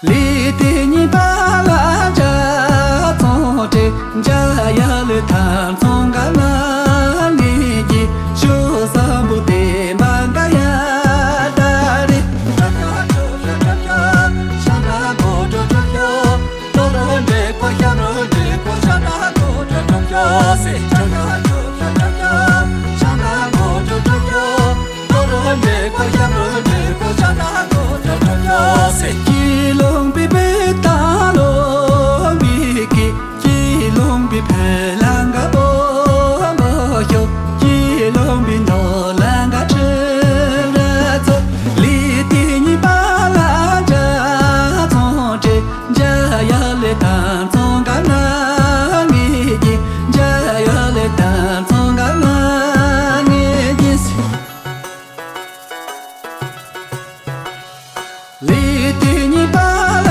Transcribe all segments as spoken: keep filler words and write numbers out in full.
ལི་ཏི་ཉི་པ་ལ་འཇའ་ཚོན་ཏྲེ། འཇའ་ཡ་ལི་ཐང་ཚོན་ག་ན་ངེ་གི་ཤོ་ས་བུ་ཏེ་བ་ག་ཡ་ད་རི། ཀྱི་ལུང་པའི་བུ་དང་ལོ་མི་ཀི། ཀྱི་ལུང་པའི་བུ་ལང་ག་པོ་མོ་ཤོ། ཀྱི་ལུང་པའི་ནོ་ལང་ག་ཁྲི་ར་ཚོ། ལི་ཏི་ཉི་པ་ལ་འཇའ་ཚོན་ཏྲེ། འཇའ་ཡ་ལི་ཐང་ཚོན་ག་ན་ངེ་གི། འཇའ་ཡ་ལི་ཐང་ཚོན་ག་ན་ངེ་གི། ལི་ཏི་ཉི་པ་ལ་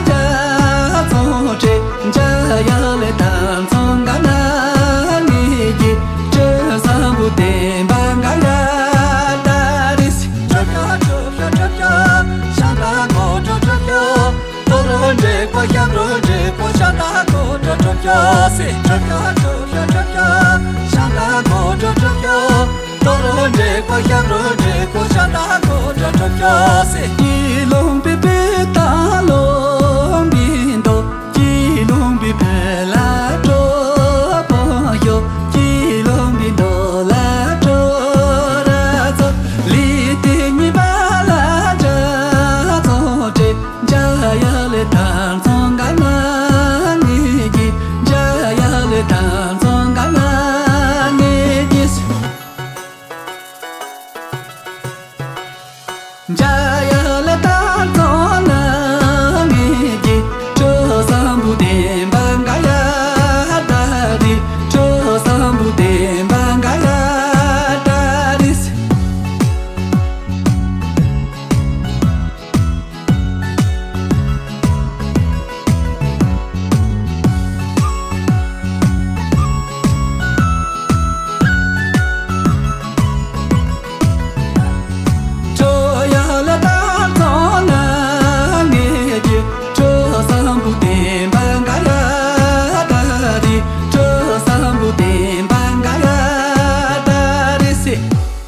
འཇའ་ཚོན་ཏྲེ། འཇའ་ཡ་ལི་ཐང་ཚོན་ག་ན་ངེ་གི། ཀྲི་སམ་བུ་ཏེ་བ་ག་ཡ་ད་རི་སི།